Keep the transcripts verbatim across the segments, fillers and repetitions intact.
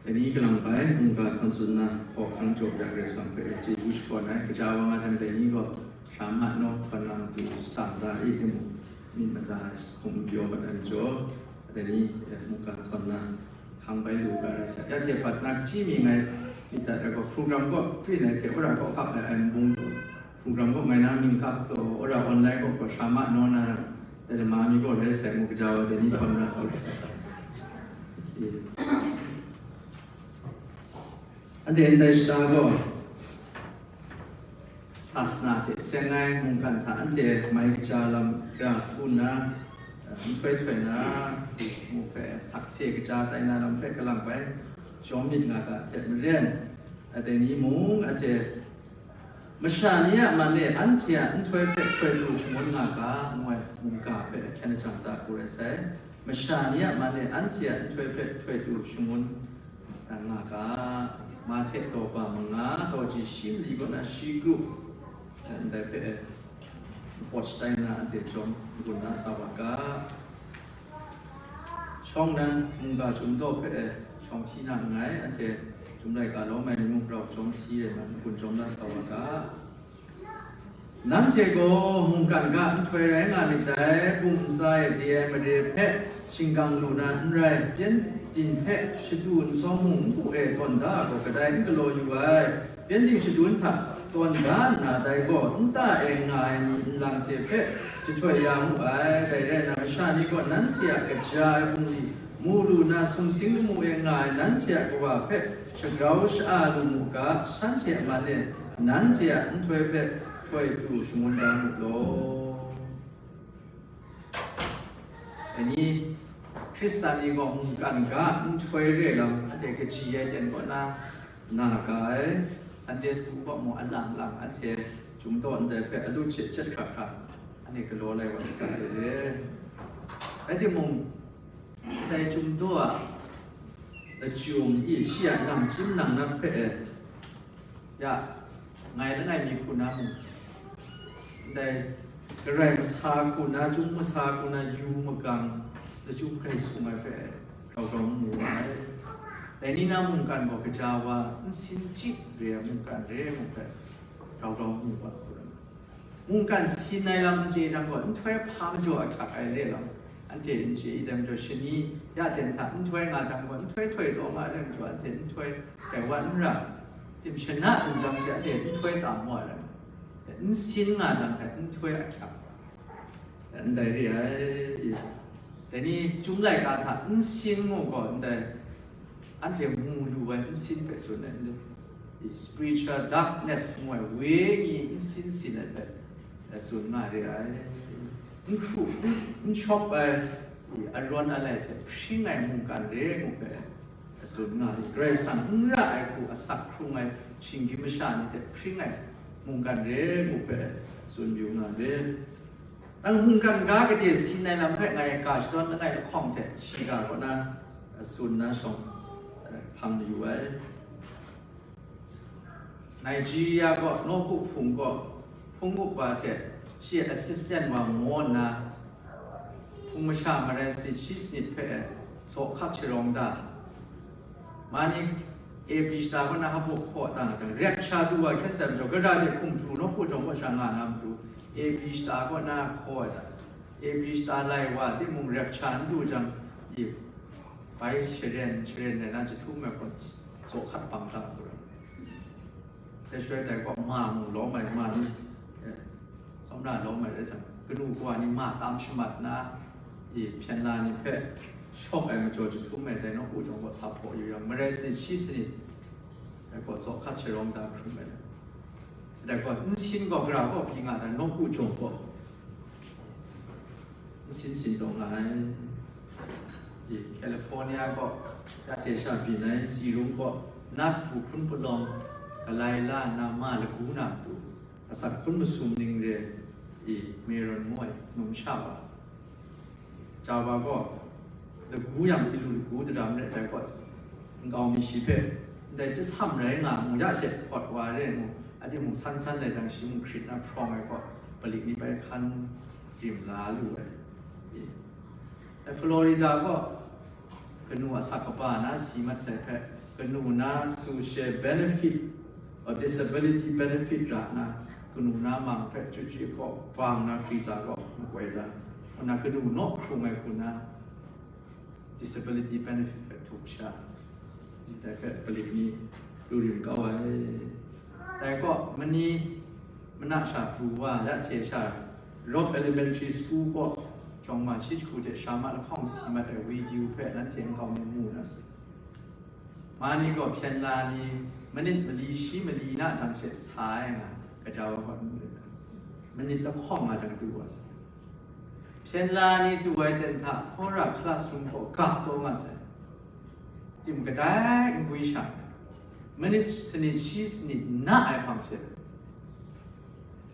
Dai ni kalang bai mungga htawn tsun na hkawhkang jaw ya Karai Kasang hpe chyeju shakawn ai. Kaja wa nga jang, dai ni gaw hkra ma naw htawn na matu tsang da e timung, myit mada hkum pyaw mat ai majaw, dai ni, eh, mungga htawn na hkang bai lu ga rai sa. Ya hte pat na kaji mi ngai myit dat ai gaw, program kaw prin ai hte wora kaw kap ai, ai nbung gaw, program kaw ngai na mying kap taw, wora online kaw gaw hkra ma naw na, dai lama mi gaw rai sai ngu, kaja wa dai ni htawn na hkau rai sa. Eh. Anhte ndai shada gaw sasana hte seng ai mungkan hta anhte mai kaja lam ra hku nna, eh, nhtoi htoi na, mu hpe sakse kaja tai na lam hpe kalang bai jawm myit nga ga hte maren, dai ni mung anhte masha ni a man e anhte a nhtoi hpe htoi pru shangun nga ga, ngu ai mungga hpe hkyen lajang da hku rai sai. Masha ni a man e anhte a nhtoi hpe htoi pru shangun nga ga, Mahte daw ba manga, daw ji shi mali kaw na shi grup, ndai hpe pawt shatai nna anhte jawm n-gun na sa wa ga. Shawng nnan mungga chyum daw hpe shawng hti na nngai, anhte chyum laika lawm ai ni mung rau jawm hti ai nan n-gun jawm na sa wa ga. Nanhte gaw mungkan ga nhtoi rai nga myit dai, bum ntsa e de ai mare hpe shingkang lu na n rai, pyengdin hpe shadu nhtawm mung npu e tawn da gaw kadai n galaw yu ai, pyengdin shadun hta tawn da nna dai gaw nta e nga ai ni nlang hte hpe jahtoi ya mu ai. Dai rai nna, masha ni gaw nanhte a kaja ai bungli mu lu na, sumsing lamu e nga ai nanhte a Kawa hpe shagrau sha-a lu mu ga, shanhte a man e nanhte a nhtoi hpe htoi pru shangun da mu law. Dai ni, Hkristan ni gaw mungkan ga nhtoi re lam anhte kaji ai ten kaw na, na ga ai. Sunday school kaw mung alang lang anhte chyum daw ndai hpe alu hte chyet hkra hkra anhte galaw lai wa saga ai re. Rai timung, dai chyum daw a lachyum i shi a nang chyim nang nat hpe e, ya, ngai langai mi hku na mung, ndai garai masa hku na, chyum masa hku na, yu magang, lachyum grai sung ai hpe grau grau n mu ai. Dai ni na mungkan gaw gaja wa nsin chyip re ai mungkan re ai mu hpe grau grau n mu ai hku rai. Mungkan sin ai lam n chye jang gaw, nhtoi hpa majaw ahkyak ai re lam anhte n chye i dai majaw, shani ya ten hta nhtoi nga jang gaw, nhtoi htoi taw nga ai dai majaw, anhte nhtoi dai wa n ra, tim shana lu jang she anhte nhtoi tam wa ai lam, n sin nga jang hpe nhtoi ahkyak ndai re ai. Dai ni, Chyum laika hta n sin ngu gaw, ndai anhte mu lu ai nsin hpe tsun ai, i, spiritual darkness ngu ai wenyi nsin sin ai hpe, eh, tsun nga re ai. N hkru, n, n shawp ai, i, arawn alai hte hpring ai mungkan re ngu hpe, eh, tsun nga ai. Karai Kasang n ra ai hku asak hkrung ai shinggyim masha ni hte hpring ai mungkan re ngu hpe, eh, tsun yu nga re. Nang mungkan ga gade sin ai lam hpe ngai ga shadawn langai lahkawng hte shiga kaw na, eh, tsun na shawng, eh, hpang mayu ai. Nigeria kaw, nawku hpung kaw, hpung up wa hte shi assistant wa maw nna, hpung masha marai sanit shi sanit hpe zaw hkat sharawng da. Mani A B shata kaw na hpawk hkaw tang jang, rapture du wa hkyen tsai majaw, gara de hkum pru nawku jawng kaw sha nga na matu, A B shata kaw na hkaw ai ta, A B shata lai wa timung rapture n du jang, i, bai sharen, sharen rai na jahtum ai gaw, zaw hkat bang tam hku rai. Sai shaloi dai gaw ma mu lawm ai, ma ni, eh, tsawmra lawm ai rai jang, kanu kawa ni ma tam shamat na, i, hpyen la ni hpe shawk ai majaw jahtum ai dai nawku jawng kaw sa hpaw yu yang, marai sanit shi sanit, dai gaw zaw hkat sharawng da hkrum ai. Dai gaw nsin gaw gara kaw pyi nga ai, nawku jawng kaw nsin sin taw nga ai. I, California kaw ya hte sha byin ai, Zirum kaw, Nas hpu hkrun palawng, galai la nna ma lagu na matu, asak hkun masum ning re, i, Meron ngu ai numsha wa, Java gaw, lagu yang hpe lu lagu daram rai ai gaw, nkau mi shi hpe, ndai chyasam rai nga mu ya she, hpawt wa re ngu, a timung san san lai jang, shi mung hkrit na hprawng ai gaw, palik ni bai hkan rim la lu ai. I, ai Florida gaw, kanu asak kaba na si mat sai hpe, kanu na social benefit, or disability benefit ra nna, kanu na mang hpe chyu chyu kaw bang na visa kaw makoi da, nna kanu naw hkrung ai hku na disability benefit hpe htum sha, ndai hpe palip ni lu rim kau ai. Dai kaw, mani mana sha pru wa, ya hte sha Rob Elementary School kaw, jawng ma shi jahku hte sha ma lahkawng si mat ai video hpe nanhte nkau mi mu na saw. Ma ni gaw hpyen la ni manit mali shi mali na jang she sa ai nga, gaja wa gaw n mu ai. Manit lahkawng nga jang du wa sa. Hpyen la ni du ai ten hta, Torah classroom gaw gap taw nga sai. Tim kadai n gwi sha, manit sanit shi sanit na ai hpang she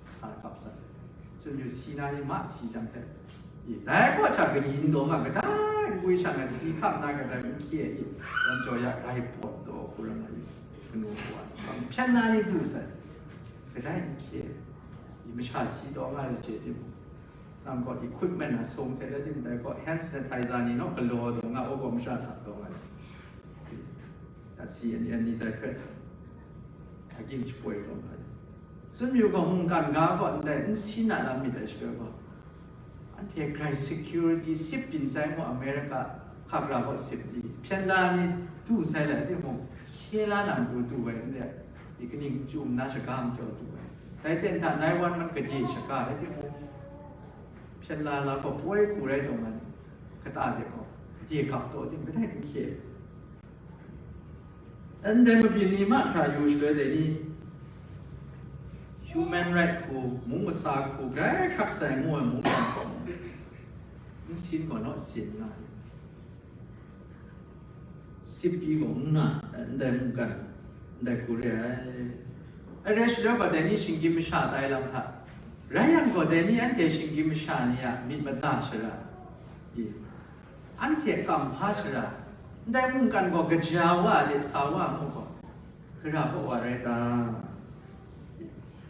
sa kap sai. Tsun yu si na ni ma si jang hpe, i, dai kaw sha kayin daw nga, kadai n gwi sha nga si hkam na kadai n hkye i, dan jaw ya rai pawt daw hku ram ai, kanu wa hpyen na ni du sai, kadai n hkye i, masha si daw nga le chye timung, nang gaw equipment a sung hte rai tim dai gaw hand sanitizer ni naw galaw daw nga, u gaw masha sa daw nga le. Asi ani ani dai hpe, a ging shapoi taw nga ai. Tsun yu gaw, mungkan ga gaw ndai n sin a lam myit ai shaloi gaw, anhte grai security sip byin sai ngu America hkra gaw sip di, hpyen la ni du sai lai timung, hkye la na matu du ai n rai, i kaning chyu nna shaga majaw du ai. Dai ten hta nine one one gade shaga ai timung, hpyen la la gaw poi hku rai taw man, kata de gaw gade gap taw tim kadai n hkye. Ndai mabyin ni mahkra yu shaloi dai ni, human right hku, mung masa hku, grai hkrak sai ngu ai mungkan gaw, n sin gaw naw sin nga ai. Sip pyi gaw n nga, ndai mungkan, ndai hku re ai. Ai rai shaloi gaw, dai ni shinggyim masha tai lam hta, rai yang gaw, dai ni anhte shinggyim masha ni a myit mada shara, i, anhte a kam hpa shara, ndai mungkan gaw kaja wa de sa wa mu gaw, gara kaw wa rai ta?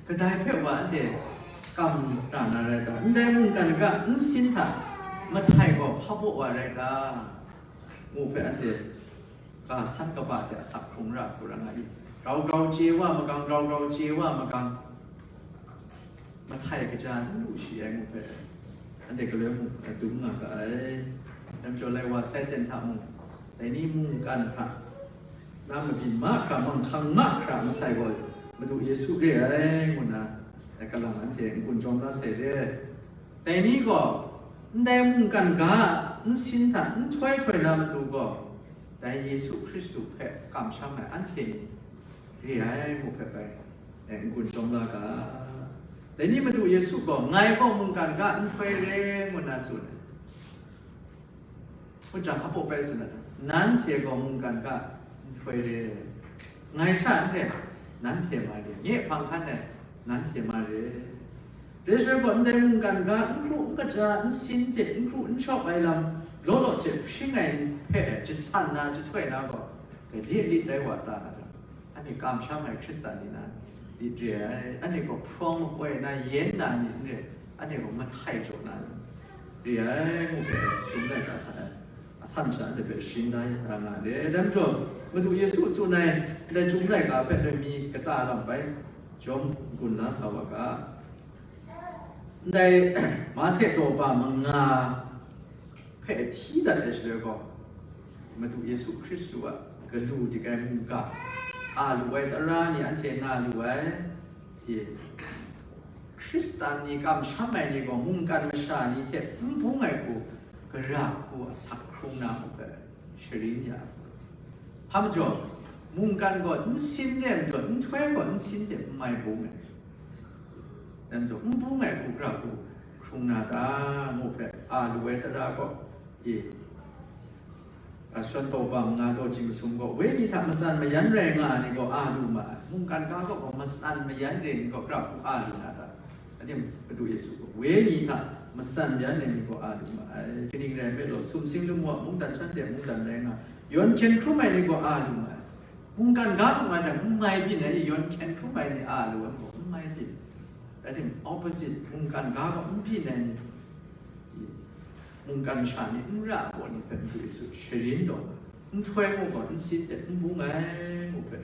Kadai hpe wa anhte kam ra na rai ta? Ndai mungkan ga n sin hta mahtai gaw hpa baw wa rai ta? Ngu hpe anhte ga san kaba hte asak hkrung ra hku ra nga i, grau grau chye wa magang, grau grau chye wa magang, mahtai kaja n lu shi ai ngu hpe, anhte galoi mung dum nga ga ai. Namjaw lai wa sai ten hta mung, dai ni mungkan hta na mabyin mahkra, manghkang mahkra mahtai gaw Madu Yesu re ai, ngu nna dai kalang anhte n-gun jawm la sai re. Dai ni gaw, ndai mungkan ga a n sin hta n htoi htoi na matu gaw, dai Yesu Hkristu hpe kamsham ai anhte ni re ai ngu hpe bai, e, n-gun jawm la ga. Dai ni Madu Yesu gaw, "Ngai gaw mungkan ga nhtoi re," ngu nna tsun ai. Hpun jang hpa bai tsun ai, "Nanhte gaw mungkan ga nhtoi re, ngai sha n re, nanhte ma re, nye hpang hkan e, nanhte ma re." Dai shaloi gaw, ndai mungkan ga n hkru n kaja, n sin hte n hkru n shawk ai lam, law law hte hpring ai hpe jasan na, jahtoi na gaw, gade lit rai wa ta na jang, anhte kamsham ai Hkristan ni na lit re ai, anhte gaw hprawng makoi na yen na ni n re, anhte gaw mahtai jaw na ni re ai, ngu hpe Chyum laika hta e asan sha de hpe sharin da ya nga re. Dai majaw, Madu Yesu tsun ai ndai Chyum laika hpe loi mi kata lam bai jawm gun la sa wa ga. Ndai Mahte daw ba manga hpe hti dat ai shaloi gaw, Madu Yesu Hkristu a galu dik ai mungga, a lu ai tara ni anhte na lu ai, Hkristan ni kamsham ai ni gaw mungkan masha ni hte n bung ai hku gara hku asak hkrung na hku hpe sharin ya ai. Hpa majaw, mungkan gaw n sin re ai majaw, nhtoi gaw n sin hte n mai bung ai. Dai majaw, n bung ai hku gara hku hkrung na ta, ngu hpe a lu ai tara gaw, e, a, Shawng daw ba manga daw chying masum gaw, wenyi hta matsan mayan rai nga ai ni gaw a lu ma ai. Mungkan ga kaw gaw matsan mayan re ai ni gaw, gara hku a lu na ta? Aning Madu Yesu gaw, wenyi hta matsan mayan re ai ni gaw a lu ma ai. Kaning rai nme law, sumsing lamu a mungdan, shanhte a mungdan rai nga, yawn hkyen hkrum ai ni gaw a lu ma ai. Mungkan ga hkrum nga jang, n mai byin ai, yawn hkyen hkrum ai ni a lu ai gaw, n mai byin. Rai tim, opposite, mungkan ga gaw n byin ai ni, mungkan sha ni n ra ai gaw ni hpe Madu Yesu sharin taw, nhtoi mung gaw nsin hte n bung ai, ngu hpe.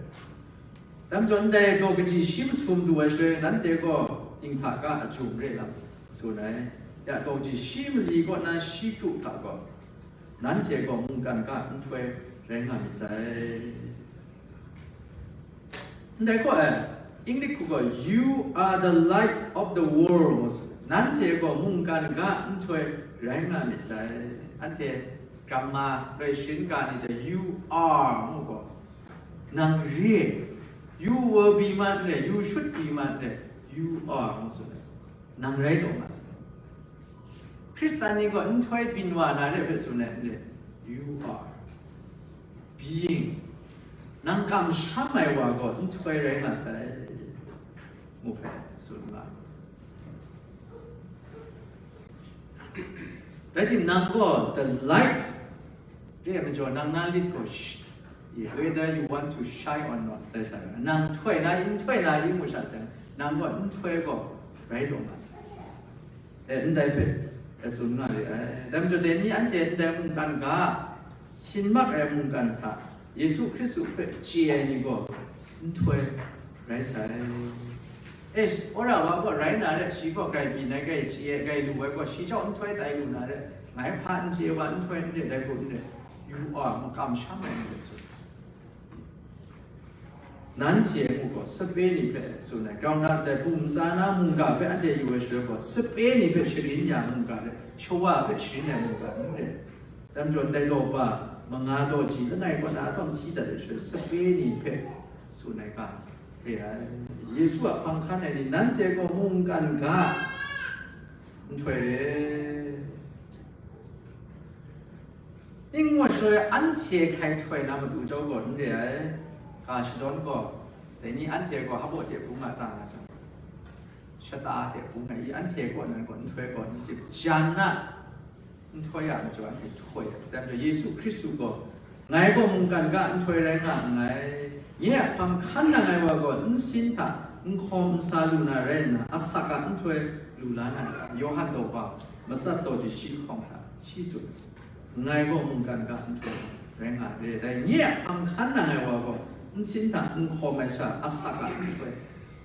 Dai majaw ndai daw kaji shi masum du ai shaloi, nanhte gaw dinghta ga a jum re lam tsun ai. Ya daw kaji shi mali kaw na shi kru hta gaw, nanhte gaw mungkan ga nhtoi rai nga myit dai. Ndai gaw, eh, English hku gaw, "You are the light of the world." Nanhte gaw mungkan ga nhtoi rai nga myit dai. Anhte grama loi sharin ga ni hte, "You are," ngu gaw, nang re, "You will be" man re, "You should be" man re, "You are," ngu tsun ai. Nang rai taw nga sai. Hkristan ni gaw nhtoi byin wa na re hpe tsun ai n re, "You are being." Nang kamsham ai wa gaw nhtoi rai nga sai, ngu hpe tsun nga. Rai timung, nang gaw the light re ai majaw, nang na lit gaw sh-, whether you want to shine or not, dai sha, nang nhtoi na i, nhtoi na i, ngu sha seng, nang gaw nhtoi gaw rai taw nga sai. E, ndai hpe, e, tsun nga re ai. Dai majaw, dai ni anhte ndai mungkan ga, sin mak ai mungkan hta Yesu Hkristu hpe chye ai ni gaw nhtoi rai sai. E, wora wa gaw rai na re, shi gaw grai byin ai, grai chye ai, grai lu ai gaw, shi chyawm nhtoi tai lu na re, ngai hpa n chye wa nhtoi n re, dai hku n re, you are, makam sham ai n re, tsun. Nanhte a mung gaw sape ni hpe tsun ai, grau na ndai bum tsa na mungga hpe anhte yu ai shaloi gaw, sape ni hpe sharin ya mungga re, shawa hpe sharin ai mungga n re. Dai majaw, ndai daw ba manga daw ji langai kaw na atsawm hti dat ai shaloi, sape ni hpe tsun ai ga re ai. Yesu a hpang hkan ai ni, nanhte gaw mungkan ga nhtoi re. Ning wa shaloi anhte hkai htoi na matu jau gaw n re ai. Ga shadawn gaw, dai ni anhte gaw hpaw hte bung a ta nga jang, shata hte bung ai, anhte kaw nan gaw nhtoi gaw n tip, jan na nhtoi a majaw anhte htoi ai. Dai majaw Yesu Hkristu gaw, "Ngai gaw mungkan ga nhtoi rai nga nngai. Nye a hpang hkan nang ai wa gaw nsin hta n hkawm n sa lu na rai nna, asak a nhtoi lu la na ra," Yawhan daw ba matsat daw ji shi lahkawng hta shi tsun. Ngai gaw mungkan ga nhtoi rai nga re, dai nye a hpang hkan nang ai wa gaw nsin hta n hkawm ai sha, asak a nhtoi.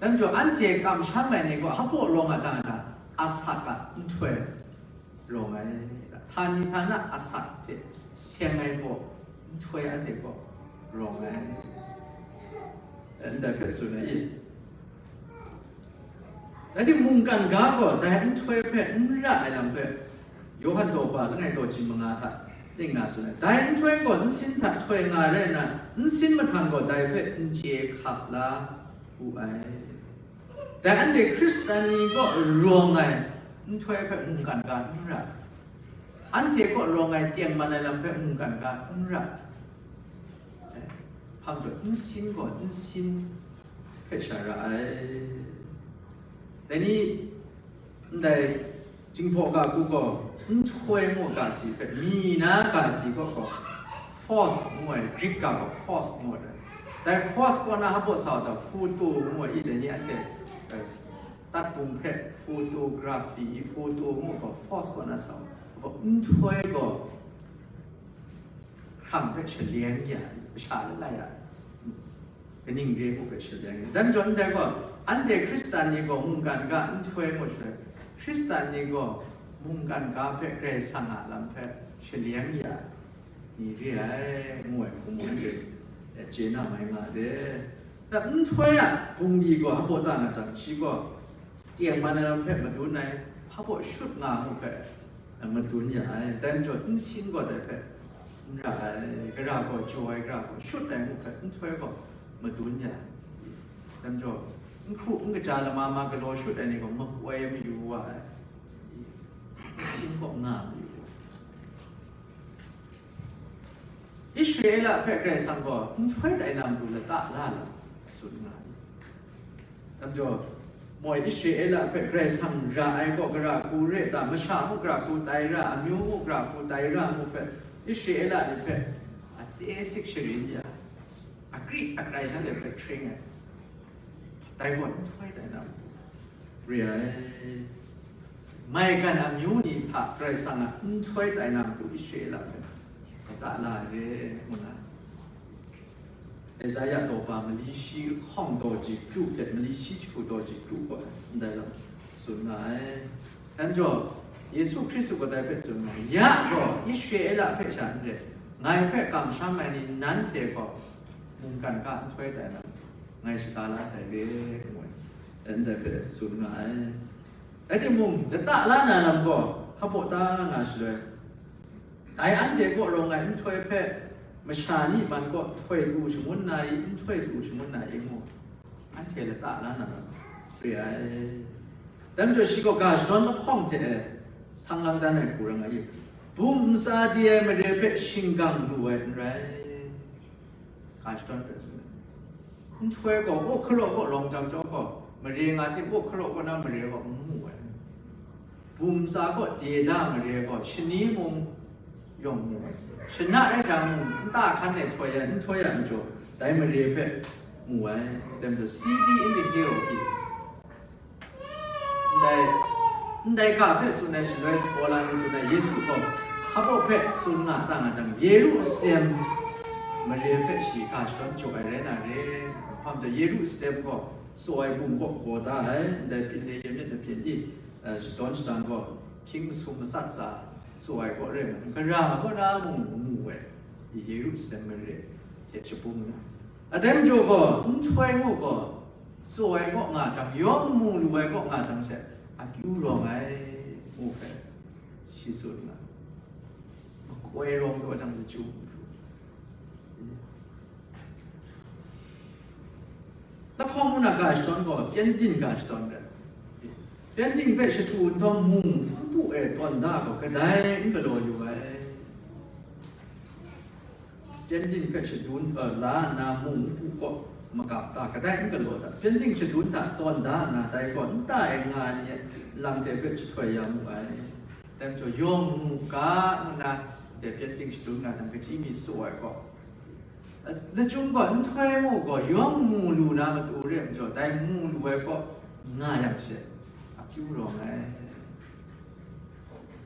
Dai majaw, anhte kamsham ai ni gaw hpaw rawng a ta hta, asak a nhtoi rawng ai. Htani htana asak hte seng ai gaw nhtoi anhte gaw rawng ai. Ndai hpe tsun ai i? Rai timung, mungkan ga gaw dai nhtoi hpe n ra ai lam hpe, Yawhan daw ba langai daw ji manga hta ning na tsun ai. Dai nhtoi gaw nsin hta htoi nga rai nna, nsin mahtang gaw dai hpe n chye hkap la wu ai. Dai anhte Hkristan ni kaw rawng ai nhtoi hpe mungkan ga n ra, anhte kaw rawng ai tengman ai lam hpe mungkan ga n ra. Hpa majaw, nsin gaw nsin hpe sha ra ai. Dai ni, ndai Jinghpaw ga hku gaw, nhtoi ngu ga si hpe, mi na ga si kaw gaw, force ngu ai, Greek ga gaw force ngu ai. Dai force kaw na hpaw sa wa ta, photo ngu ai, i dai ni anhte, eh, tat bung hpe photography, photo ngu gaw force kaw na sa wa. Hpaw nhtoi gaw, hkrang hpe shaleng ya ai, masha langai a, kaning re ngu hpe shaleng ya ai. Dai majaw, ndai gaw, anhte Hkristan ni gaw mungkan ga nhtoi ngu shaloi, Hkristan ni gaw mungkan ga hpe Karai Kasang a lam hpe shaleng ya ai ni re ai, ngu ai hku mung anhte chye na mai nga de. Dai nhtoi a bungli gaw hpaw ta na jang, shi gaw tengman ai lam hpe madun ai, hpaw shut nga ngu hpe madun ya ai. Dai majaw, nsin gaw dai hpe n ra ai, gara gaw jaw ai, gara gaw shut ai ngu hpe nhtoi gaw madun ya ai. Dai majaw, n hkru n kaja lama ma galaw shut ai ni gaw makoi mayu wa ai, nsin gaw nga mayu wa ai. Israela hpe Karai Kasang gaw nhtoi tai na matu lata la lam tsun nga ai. Dai majaw, moi Israela hpe Karai Kasang ra ai gaw gara hku re ta, masha mung gara hku tai ra, amyu mung gara hku tai ra ngu hpe, Israela ni hpe a tesi sharin ya, akri akrai shanhte hpe hkring ai. Dai gaw nhtoi tai na matu re ai. Maigan amyu ni hta Karai Kasang a nhtoi tai na matu Israela hpe lata la ai re, ngu na. Esaia daw pa mali shi hkawng daw ji kru hte mali shi jahku daw ji kru gaw ndai lam tsun nga ai. Dai majaw, Yesu Hkristu gaw dai hpe tsun nga ai, ya gaw Israela hpe sha n ret, ngai hpe kamsham ai ni nanhte gaw mungkan hka nhtoi tai na, ngai shaga la sai re, ngu ai, ndai hpe tsun nga ai. Rai timung, lata la na lam gaw hpaw ta nga shaloi, dai anhte kaw rawng ai nhtoi hpe masha ni man kaw htoi pru shangun na i, nhtoi pru shangun na i ngu, anhte lata la na lam re ai. Dai majaw shi gaw ga shadawn lahkawng hte e sang lang dan ai hku rai nga i, bum ntsa di ai mare hpe shinggang lu ai n rai. Ga shadawn hpe tsun ai. Nhtoi gaw, aw hkaraw kaw rawng jang chyawm gaw, mare nga hte aw hkaraw kaw na mare gaw n mu ai. Bum ntsa kaw de da mare gaw, shani mung yawng mu ai. Shana rai jang mung, nta hkan e htoi ai, nhtoi ai majaw, dai mare hpe mu ai. Dai majaw, C D in the hill, ndai, ndai ga hpe tsun ai shaloi, Sawla ni tsun ai, Yesu gaw hpabaw hpe tsun nga ta nga jang, Yerusalem mare hpe shi ga shadawn jaw ai rai na re. Hpa majaw, Yerusalem gaw tsaw ai bum kaw gaw da ai, ndai byin le yem yet na byin i, eh, shadawn shadang gaw hkying masum masat tsa tsaw ai kaw rai nga, gara kaw na mung mu ai, Yerusalem mare hte shabung na. A dai majaw gaw, nhtoi ngu gaw, tsaw ai kaw nga jang, yawng mu lu ai kaw nga jang she, akyu rawng ai, ngu hpe shi tsun nga. Makoi rawng taw jang lachyum. Lahkawng ngu na ga shadawn gaw, pyengdin ga shadawn rai. Pyengdin hpe shadu nhtawm, mung hpu e tawn da gaw, kadai n galaw lu ai. Pyengdin hpe shadun, eh, la nna mung hpu kaw magap ta, kadai n galaw ta? Pyengdin shadun hta tawn da nna, dai gaw nta e nga ai ni a lam hte hpe jahtoi ya mu ai. Dai majaw, yawng mu ga, ngu nna, dai pyengdin shadun nga jang, kachyi mi tsaw ai gaw, lachyum gaw, nhtoi mu gaw, yawng mu lu na matu re ai majaw, dai mu lu ai kaw nga yang she, akyu rawng ai.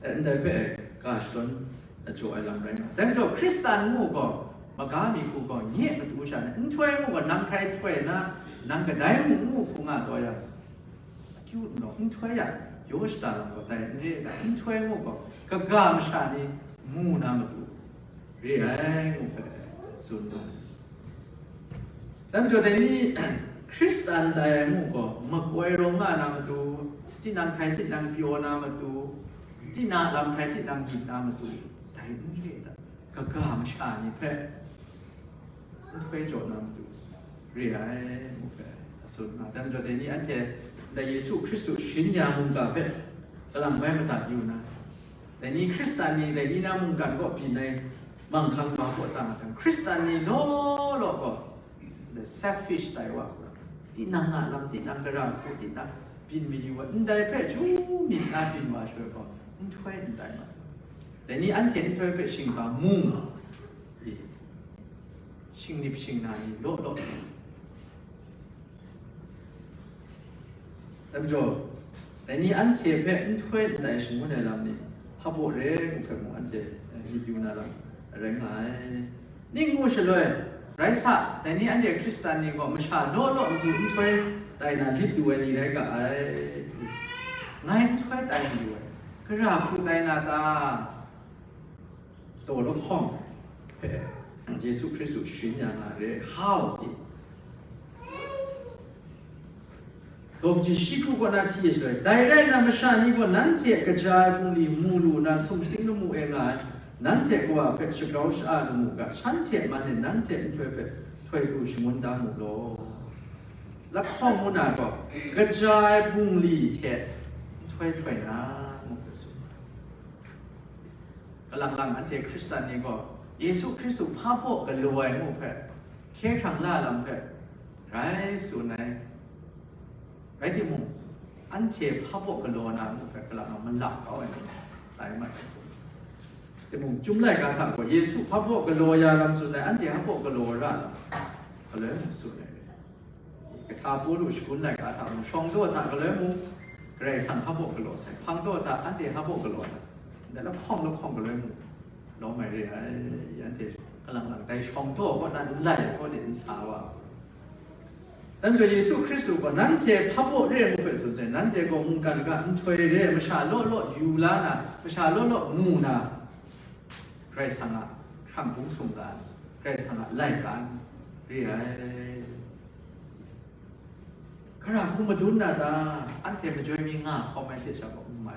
Eh, ndai hpe ga shadawn jaw ai lam rai nga. Dai majaw, Hkristan ngu gaw, maga mi hku gaw, nye matu sha ni, nhtoi ngu gaw, nang hkrai htoi na, nang kadai mung n mu hku nga taw yang, akyu nnaw, nhtoi a yaw shada lam gaw, dai n re ai, nhtoi ngu gaw, kaga masha ni mu na matu re ai, ngu hpe tsun nga ai. Dai majaw, dai ni Hkristan tai ai mu gaw, makoi rawng nga na matu, tinang hkrai tinang pyaw na matu, tinang lam hkrai tinang myit na matu, dai n re ai, kaga masha ni hpe nhtoi jaw na matu re ai, ngu hpe a tsun nga. Dai majaw, dai ni anhte ndai Yesu Hkristu sharin ya mungga hpe kalang bai madat yu na, dai ni Hkristan ni, dai ni na mungkan kaw byin ai manghkang ma kaw ta nga jang, Hkristan ni law law gaw, the selfish tai wa hku, tinang a lam, tinang gara hku, tinang byin mayu ai, ndai hpe chyu myit na byin wa shaloi gaw, nhtoi n tai ma. Dai ni anhte nhtoi hpe shingga mu nga, i, shingnip shingna ni law law. Dai majaw, dai ni anhte hpe nhtoi n tai shangun ai lam ni, hpabaw re ngu hpe mung anhte, eh, myit yu na lam rai nga ai. Ning ngu shaloi, rai sa, dai ni anhte Hkristan ni gaw masha law law matu nhtoi tai na lit lu ai ni rai ga ai. Ngai nhtoi tai mayu ai, gara hku tai na ta? Taw lahkawng hpe Yesu Hkristu sharin ya nga re, how i? Daw kaji shi hku kaw na hti e shaloi, dai rai nna, masha ni gaw nanhte kaja ai bungli mu lu na sumsing lamu e nga ai, nanhte Kawa hpe shagrau sha-a lu mu ga, shanhte man e nanhte nhtoi hpe htoi pru shangun da mu law. Lahkawng ngu na gaw, kaja ai bungli hte nhtoi htoi na, ngu hpe tsun. Kalang lang anhte Hkristan ni gaw Yesu Hkristu hpa baw galaw ai ngu hpe, hkye hkrang la lam hpe rai tsun ai. Rai timung, anhte hpa baw galaw na ngu hpe kalang lang malap kau ai ni tai mat ai. Timung, Chyum laika hta gaw Yesu hpa baw galaw ya lam tsun ai, anhte hpa baw galaw ra lam galoi mung tsun ai. Kasa Pawlu shagun laika hta mung, shawng daw hta galoi mung, Karai Kasang hpa baw galaw sai, hpang daw hta anhte hpa baw galaw ai, ndai lahkawng lahkawng galoi mung, lawm ai re ai, anhte kalang lang dai shawng taw kaw na n lai ai htaw de n sa wa. Dan majaw Yesu Hkristu gaw nanhte hpa baw re ai mu hpe tsun sai, nanhte gaw mungkan ga nhtoi re ai masha law law yu la na, masha law law mu na, Karai Kasang a hkrang hpung sumga, Karai Kasang a laika re ai. Gara hku madun na ta? Anhte majoi mi nga hkawm ai hte sha gaw n mai.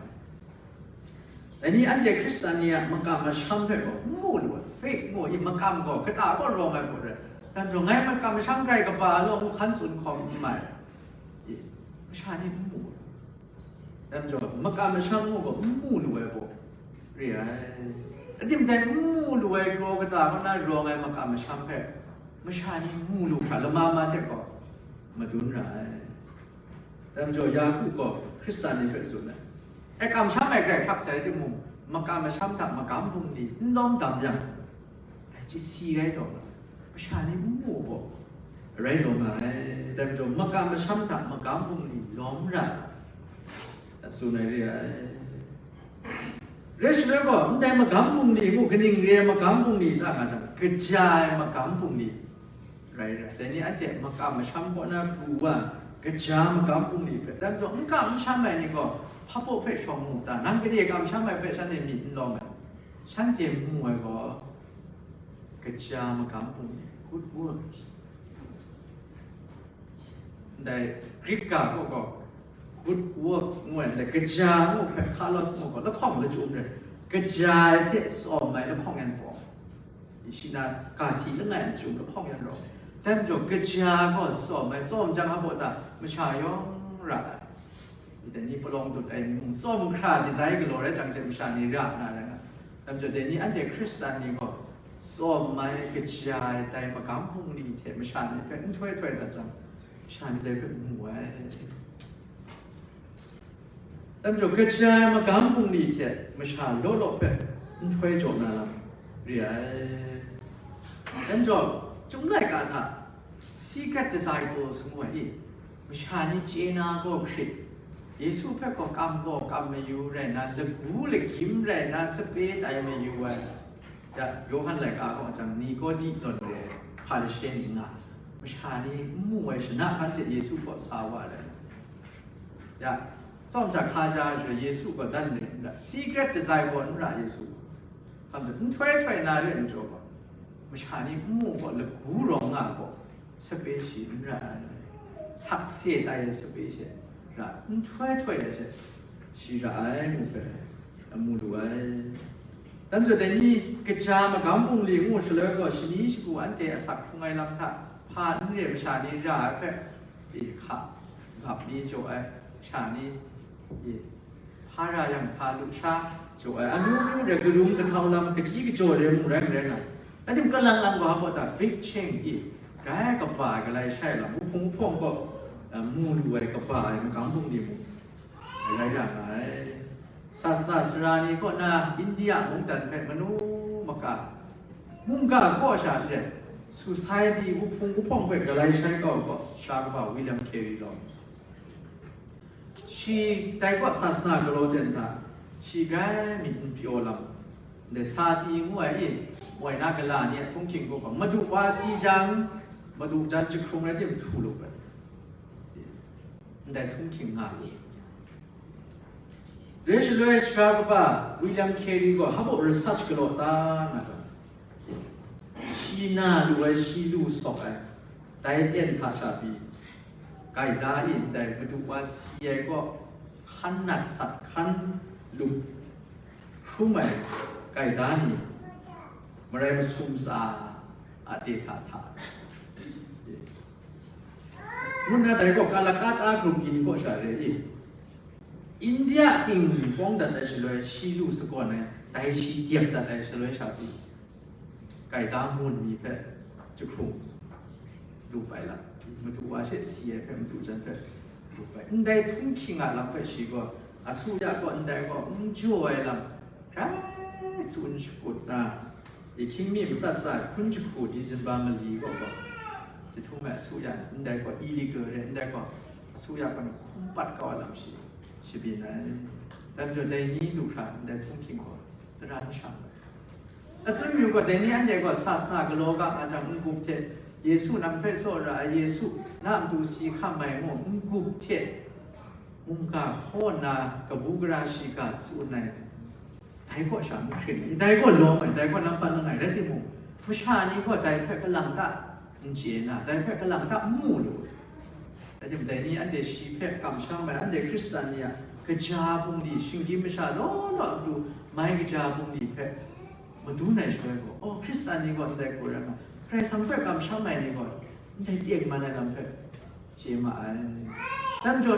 Dai ni anhte Hkristan ni a makam masham hpe gaw n mu lu ai, fake mu i, makam gaw kata gaw rawng ai hku rai. Dan majaw ngai makam masham grai kaba law ngu hkan tsun hkawm n mai. I, masha ni n mu ai. Dan majaw, makam masham ngu gaw n mu lu ai gaw re ai. Adim dai n mu lu ai kraw kata kaw na rawng ai makam masham hpe masha ni mu lu hkra lama ma hte gaw madun ra ai. Dan majaw, Yaku gaw Hkristan ni hpe tsun ai. E, kamsham ai grai hkrak sai timung, makam masham hta magam bungli n lawm dam yang, dai chyasi rai taw nga, masha ni n mu gaw rai taw nga ai. Dai majaw, makam masham hta magam bungli lawm ra, tsun ai re ai. Rai shaloi gaw, ndai magam bungli mu, kaning re ai magam bungli ta nga jang, kaja ai magam bungli rai ra. Dai ni anhte makam masham kaw na pru wa, kaja magam bungli hpe, dan majaw, n kam n sham ai ni gaw, hpa baw hpe shawng mu ta? Nang gade kamsham ai hpe shanhte myit n lawm ai? Shanhte mu ai gaw, kaja magam bungli, good works. Ndai Greek ga kaw gaw, good works ngu ai, ndai kaja ngu hpe, kalos ngu gaw, lahkawng lachyum rai, kaja ai hte tsawm ai lahkawng yan pawng. Shi na ga si langai lachyum lahkawng yan rawng. Dai majaw, kaja gaw tsawm ai, tsawm jang a baw ta, masha yawng ra ai. Dai ni palawng dut ai ni mung, tsawm hkra dizai galaw rai jang hte masha ni ra na rai nga. Dai majaw, dai ni anhte Hkristan ni gaw, tsawm ai, kaja ai, dai magam bungli hte masha ni hpe nhtoi htoi dat jang, masha ni dai hpe mu ai. Dan majaw, kaja ai magam bungli hte masha law law hpe nhtoi jaw na lam re ai. Dan majaw, Chyum laika hta secret disciples ngu ai ni, masha ni chye na gaw hkrit, Yesu hpe gaw kam gaw kam mayu rai na, lagu lagyim rai na, sape tai mayu ai. Ya, Yawhan laika gaw jang, Nikodi zawn re ai Hparishe ni nga, masha ni n mu ai shana hkan hte Yesu kaw sa wa ai. Ya, tsawm sha hka ja ai shaloi Yesu gaw dan re n ra, secret disciple n ra Yesu. Hkam hte nhtoi htoi na re ai majaw gaw, masha ni n mu gaw, lagu rawng nga gaw, sape shi n ra ai, sakse tai ai sape she ra, nhtoi htoi ai she, shi ra ai ngu hpe, a mu lu ai. Dan majaw, dai ni kaja magam bungli ngu shaloi gaw, shani shagu anhte asak hkrung ai lam hta hpa n re masha ni ra ai hpe, e, hka gap mi jaw ai, sha ni, e, hpa ra yang hpa lusha jaw ai, amyu myu re, karung kahtau lam, kaji kajaw re mung rai n rai nga, adim kalang lang wa gaw ta, big change, e, grai kaba ai galai shai lam, wuhpung wuhpawng gaw, a, mu lu ai kaba ai magam bungli mung rai ra nga ai. Sasana sara ni kaw na India mungdan hpe manu maka, mungga kaw sha n rai, society wuhpung wuhpawng hpe galai shai kau gaw, sara kaba William Carey law. Shi dai kaw sasana galaw ten hta, shi grai myit n pyaw lam, ndai sati ngu ai e, woi na gala ni a htunghking kaw gaw, madu wa si jang, madu jan jahkrung rai tim htu lu ai, ndai htunghking nga lu. Re shaloi sara kaba William Carey gaw hpa baw research galaw ta nga jang, shi na lu ai, shi lu sawk ai, dai ten hta sha pyi, gaida e ndai madu wa si ai kaw, hkan nat sat, hkan lup hkrum ai gaida ni, marai masum tsa a de hta hta, ngu nna dai gaw Calcutta hkrum yin kaw sha re i, India ting pawng dat ai shaloi, shi lu sagawn ai, dai shi dep dat ai shaloi sha pyi, gaida mun mi hpe jahkrung lu pai la, madu wa she si ai hpe, madu jan hpe lu pai. Ndai htunghking a lam hpe shi gaw, asu ya gaw ndai gaw n jaw ai lam, grai tsun shakut na, i hkying mi matsat tsa hkun jahku December mali gaw gaw, jahtum ai asu ya, ndai gaw illegal re, ndai gaw asu ya gaw hkum pat kau ai lam shi shabyin ai. Dai majaw dai ni du hkra ndai htunghking gaw tara n shang ai. Atsun yu gaw, dai ni anhte gaw sasana galaw ga nga jang, n-gup hte Yesu nang hpe tsawra ai, Yesu na matu si hkam ai ngu n-gup hte mungga hkaw nna kabu gara shiga tsun ai, dai kaw sha n hkring ai, dai kaw lawm ai, dai kaw nampat langai rai timung, masha ni gaw dai hpe kalang ta n chye na, dai hpe kalang ta n mu lu. Rai timung, dai ni anhte shi hpe kamsham ai, anhte Hkristan ni a kaja bungli, shinggyim masha law law a matu mai kaja bungli hpe madun ai shaloi gaw, oh, Hkristan ni gaw ndai hku rai nga, Karai Kasang hpe kamsham ai ni gaw ndai tengman ai lam hpe chye ma ai. Dan jaw,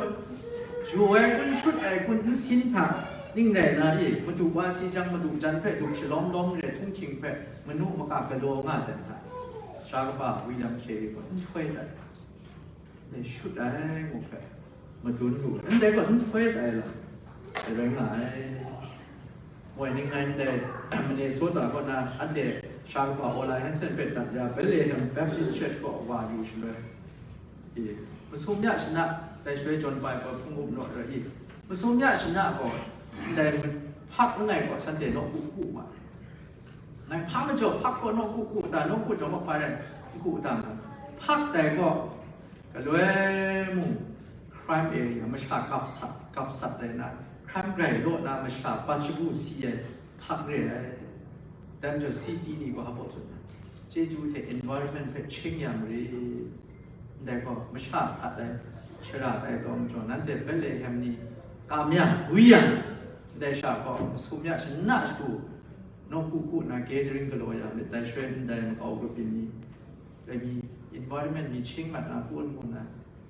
jaw ai kun, shut ai kun, nsin hta ning rai na i, madu wa si jang, madu jan hpe dup shalawm lawm re htunghking hpe manu maka galaw nga dan hta, sara kaba William Carey gaw nhtoi dat, dai shut ai ngu hpe madun lu ai. Ndai gaw nhtoi dat ai lam rai nga ai. Moi ning ngai ndai Minnesota kaw na anhte sara kaba Ola Hansen hpe dat ya, Bethlehem Baptist Church kaw wa yu shaloi, e, masum ya shana, dai shaloi John Piper hpung up naw rai i, masum ya shana gaw ndai hpak langai gaw shanhte naw ku ku ma. Ngai hpa majaw hpak gaw naw ku ku ta, naw ku jaw ma hpa rai n ku ta, hpak dai gaw galoi mung crime area, masha gap sat, gap sat ai na, crime grai law na masha pat shagu si ai hpak re ai. Dan jaw city ni gaw hpa tsun ai, chyeju hte environment hpe ching ya marit. Ndai gaw masha sat ai shara tai taw majaw, nanhte Bethlehem ni kam yang, gwi yang, ndai sha gaw masum ya shana shagu naw ku ku na gathering galaw ya myit, dai shaloi ndai makau kabyin ni, dai mi environment mi ching mat na, kun ngu na,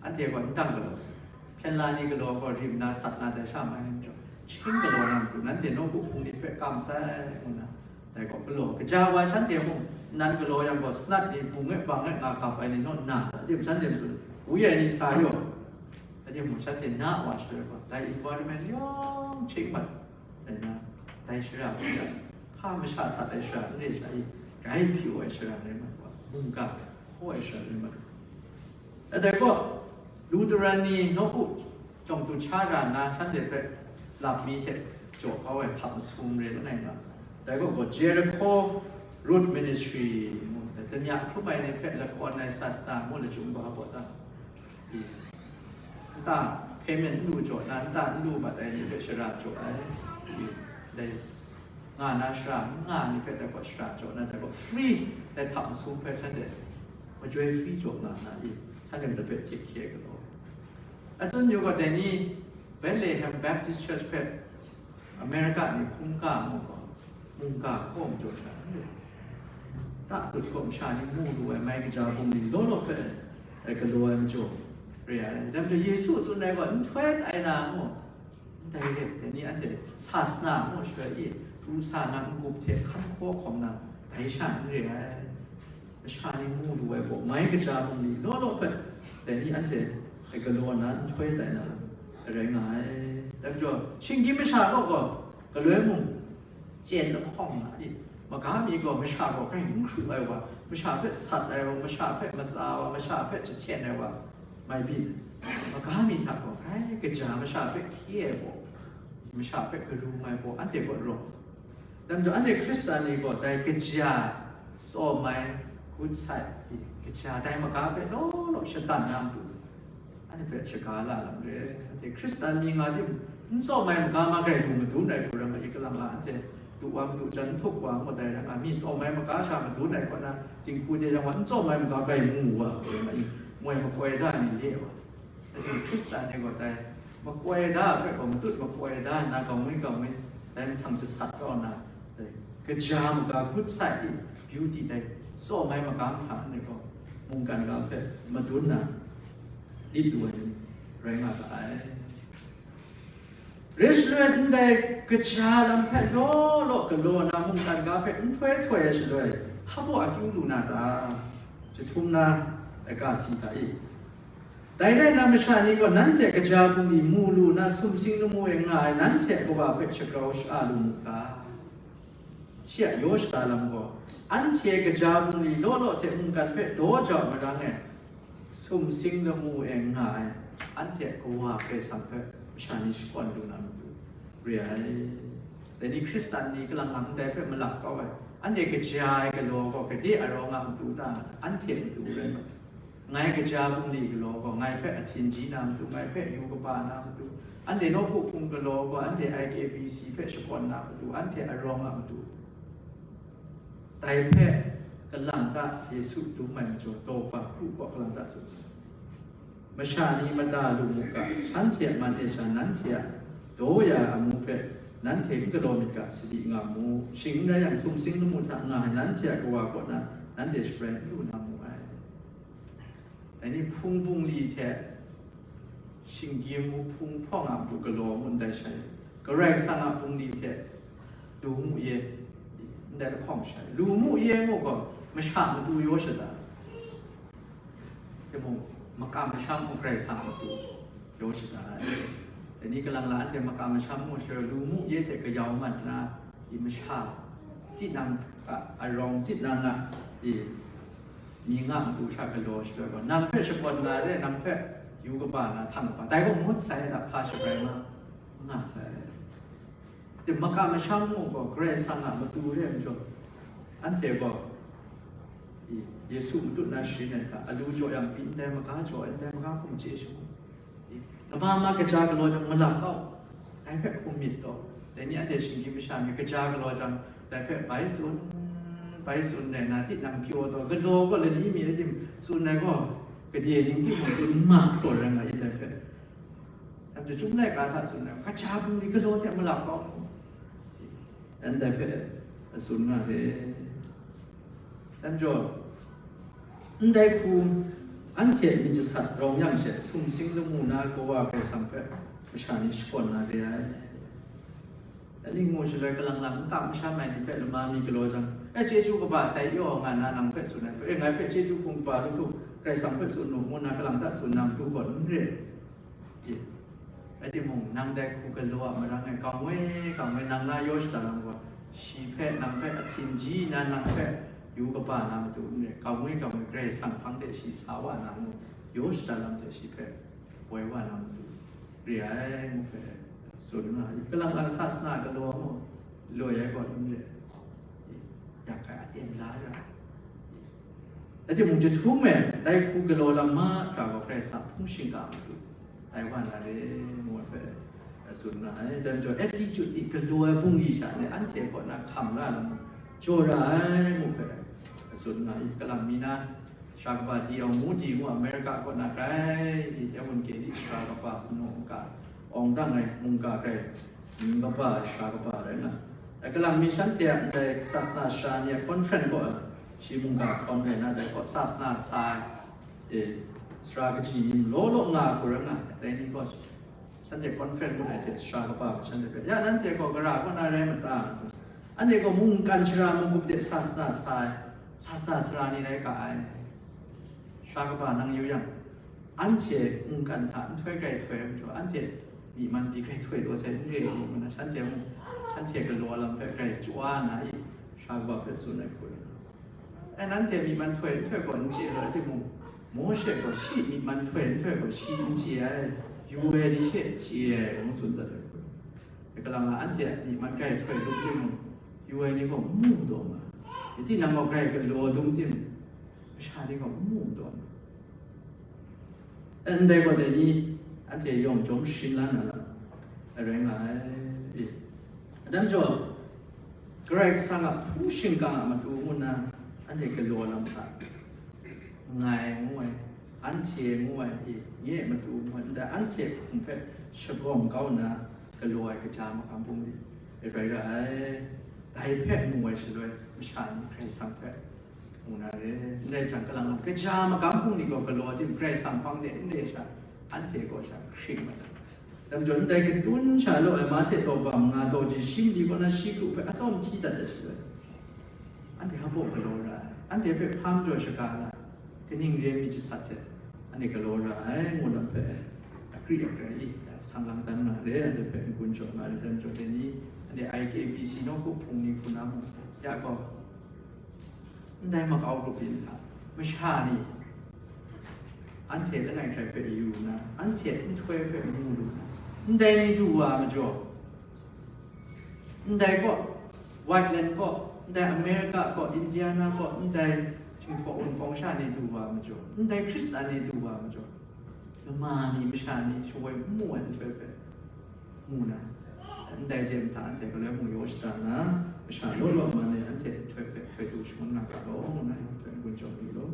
anhte gaw n dang galaw sai. Hpyen la ni galaw gaw rim na sat na dai sha mai ai majaw, ching galaw na matu nanhte nawku hpung ni hpe kam sai, ngu na, dai gaw galaw. Kaja wa shanhte mung nan galaw yang gaw, sanat ni bung e bang e nga gap ai ni naw nna, adim shanhte matu wi ai ni sa yaw, adim mung shanhte na wa shaloi gaw, dai environment yawng ching mat ai na, dai shara hku ya, hpa masha sat ai shara n re sha i, grai pyaw ai shara rai mat wa, mungga hkaw ai shara rai mat wa. Dai gaw, Lutheran ni nawku jawng du cha ra nna, shanhte hpe lap mi hte jaw kau ai hpa masum re langai nga. Dai gaw, gaw Jericho Road Ministry ngu, damya hkrum ai ni hpe lakawn ai sasana ngu lachyum gaw hpa ta? Nta payment n lu jaw na, nta n lu mat ai ni hpe shara jaw ai. Dai nga na shara, n nga ni hpe dai gaw shara jaw na, dai gaw free, dai hta masum hpe shanhte majoi free jaw nga na i, shanhte matu hpe hte hkye galaw. Atsun yu gaw, dai ni Bethlehem Baptist Church hpe America ni hkungga mu gaw, mungga hkaw majaw sha n re. Ta tut gaw masha ni mu lu ai mai kaja bungli law law hpe, e, galaw ai majaw re ai. Dai majaw Yesu tsun ai gaw, nhtoi tai na ngu, ndai re, dai ni anhte sasana ngu shaloi i, pru sa na n-gup hte hkan hkaw hkawm na, dai sha n re ai. Masha ni mu lu ai gaw, mai kaja bungli law law hpe, dai ni anhte galaw na nhtoi tai na lam rai nga ai. Dai majaw, shinggyim masha kaw gaw, galoi mung chyen lahkawng nga ai. Maga mi gaw, masha gaw grai n hkru ai wa, masha hpe sat ai wa, masha hpe matsa wa, masha hpe jahten ai wa, mai byin, maga mi hta gaw grai kaja masha hpe hkye ai gaw, masha hpe karu mai gaw, anhte gaw rawng. Dai majaw, anhte Hkristan ni gaw dai kaja tsawm ai, good side, kaja dai maga hpe law law shatan na matu, anhte hpe shaga la lam re. Anhte Hkristan ni nga tim, n tsawm ai maga ma grai lu madun ai hku rai nga, i kalang a anhte du wa madu jan n htup wa ngut ai rai nga, mi tsawm ai maga sha madun ai kaw na, jinghku hte jang wa n tsawm ai maga grai mu wa hku rai nga, i moi makoi da ai ni le wa. Dai hte Hkristan ni gaw dai makoi da hpe gaw matut makoi da nna, gaw ngwi gaw ngwi, dai mahtang jasat kau nna, dai kaja maga, good side i, beauty dai, tsawm ai maga mahta ni gaw, mungkan ga hpe madun na lit lu ai ni rai nga ga ai. Rai shaloi, ndai kaja lam hpe law law galaw na, mungkan ga hpe nhtoi htoi ai shaloi, hpa baw akyu lu na ta? Jahtum na, e, ga si hta i? Dai rai nna, masha ni gaw nanhte kaja bungli mu lu nna, sumsing lamu e nga ai nanhte a Kawa hpe shagrau sha-a lu mu ga. Shi a yaw shada lam gaw, anhte kaja bungli law law hte mungkan hpe daw jau marang e, sumsing lamu e nga ai anhte a Kawa Karai Kasang hpe masha ni shakawn lu na matu re ai. Dai ni Hkristan ni kalang lang ndai hpe malap kau ai, anhte kaja ai galaw gaw gade arawng a matu ta, anhte matu rai. Ngai kaja bungli galaw gaw, ngai hpe ahtin ji na matu, ngai hpe yu kaba na matu, anhte nawku hpung galaw gaw, anhte I K B C hpe shakawn na matu, anhte arawng a matu. Dai hpe kalang ta Yesu dum ai majaw, daw hpa kru kaw kalang ta tsun sai. Masha ni mada lu mu ga, shanhte a man e sha nanhte a daw ya ai amu hpe nanhte n galaw myit ga, sadi nga mu. Shing n rai yang, sumsing lamu hta nga ai nanhte a Kawa kaw na nanhte shabrai n lu na mu ai. Dai ni hpung bungli hte shinggyim mu, hpung hpawng a matu galaw mu ndai shai, Karai Kasang a bungli hte lu mu ye ndai lahkawng shai. Lu mu ye mu gaw, masha matu yaw shada. Timung, makam masham mung Karai Kasang matu yaw shada ai. Dai ni kalang la anhte makam masham mung sha lu mu ye hte kayau mat na, i masha, tinang a arawng, tinang a i mi nga matu sha galaw shaloi gaw, nang hpe shakawn na re, nang hpe yu kaba na, htang kaba, dai gaw ngut sai da, hpa shabrai ma nga sai. Tim maka masham mu gaw Karai Kasang a matu re ai majaw, anhte gaw, i, Yesu matut na sharin ai hta, alu jaw yang pyi ndai maga jaw ai, ndai maga hkum chye shangun. I, lama ma kaja galaw jang malap kau, dai hpe hkum myit taw, dai ni anhte shinggyim masha mi kaja galaw jang, dai hpe bai tsun, bai tsun rai na, tinang pyaw taw, galaw gaw lani mi rai tim, tsun ai gaw, gade ning timung tsun ma taw rai nga i, dai hpe. Dai hpe chyum laika hta tsun ai, kaja bungli galaw hte malap kau, ndai hpe tsun nga re. Dai majaw, ndai hku anhte myit jasat rawng yang she, sumsing lamu na Kawa Karai Kasang hpe masha ni shakawn na re ai. Dai ni ngu shaloi, kalang lang n kam masham ai ni hpe lama mi galaw jang, e, chyeju kaba sai yaw nga na nang hpe tsun ai hpe, e, ngai hpe chyeju hkum kaba lu htu, Karai Kasang hpe tsun u, ngu na kalang ta tsun na matu gaw n re. Rai timung, nang dai hku galaw a marang e, kangwi kangwi nang na yaw shada lam gaw, shi hpe, nang hpe ahtin ji na, nang hpe yu kaba na matu n re, kangwi kangwi Karai Kasang hpang de shi sa wa na ngu, yaw shada lam hte shi hpe woi wa na matu re ai, ngu hpe tsun nga ai. Kalang lang sasana galaw mu, loi ai gaw n re, yak hkai aten la ya. Rai timung, jahtum e dai hku galaw lam mahkra gaw Karai Kasang hpung shingkang a matu tai wa na re, ngu ai hpe tsun nga ai. Dai majaw, attitude ni galaw ai bungli sha ni anhte kaw na hkam la lamu jaw ra ai, ngu hpe tsun nga ai. Kalang mi na, sara kaba di awng mu di ngu, America kaw na grai, i, Evangelist sara kaba hpunau mungga awng dang ai mungga grai, mying kaba, sara kaba rai nga ai. Kalang mi shanhte a ndai sasana sara ni a conference gaw, shi mungga hkawn rai na, dai gaw sasana sa ai, e, sara kaji ni law law nga hku rai nga ai. Dai ni gaw shanhte conference ngut ai hte sara kaba gaw shanhte hpe, ya, nanhte gaw gara kaw na rai ma ta? Anhte gaw mungkan shara munggup de sasana sa ai, sasana sara ni rai ga ai. Sara kaba nang yu yang, anhte mungkan hta nhtoi grai htoi ai majaw, anhte myi man pyi grai htoi taw sai n re ai, ngu na shanhte mung, shanhte galaw lam hpe grai chyaw na i, sara kaba hpe tsun ai hku rai. Ai, nanhte myi man htoi nhtoi gaw n chye ai rai timung, Mawshe gaw shi myi man htoi nhtoi gaw shi n chye ai, yu ai ni she chye ai, ngu tsun dat ai hku rai. Kalang a anhte a myi man grai htoi dum timung, yu ai ni gaw n mu taw nga, tinang gaw grai galaw dum timung, masha ni gaw n mu taw nga. Ndai gaw dai ni anhte yawng chyawm sharin la na lam rai nga ai. Dai majaw, Karai Kasang a hpung shingkang a matu ngu nna anhte galaw lam hta, ngai ngu ai, anhte ngu ai, nye matu ngu ai, ndai anhte hkum hpe shagawm kau nna galaw ai kaja makam bungli rai ra ai. Dai hpe mu ai shaloi, masha ni Karai Kasang hpe mu na re, n rai jang, kalang lang kaja makam hpung ni gaw galaw ai tim, Karai Kasang hpang de n re sha, anhte gaw sha hkring mat ai. Dai majaw, ndai katun sha law ai, Mahte daw ba manga daw ji shi mali kaw na shi kru hpe atsawm hti dat ai shaloi, anhte hpa galaw ra ai, anhte hpe hpa majaw shaga ra ai, kaning re ai myit jasat hte anhte galaw ra ai, ngu lam hpe akri akrai i, sang lang dan nga re, anhte hpe n-gun jaw nga re. Dai majaw, dai ni anhte I K B C nawku hpung ni hku na mung, ya gaw, ndai makau grup yin hta, masha ni anhte langai hkrai hpe yu nna, anhte nhtoi hpe mu lu nna, ndai ni du wa majaw, Ndai gaw, Whiteland gaw, ndai America gaw, Indiana gaw, ndai Jinghpaw Wunpawng sha ni du wa majaw, ndai Hkristan ni du wa majaw, lama mi masha ni shawoi n mu ai nhtoi hpe mu na, ndai hte mahta anhte galoi mung yaw shada nna, masha law law man e anhte nhtoi hpe htoi du shangun nga ga law, ngu na, nhtoi n-gun chyawm lu law.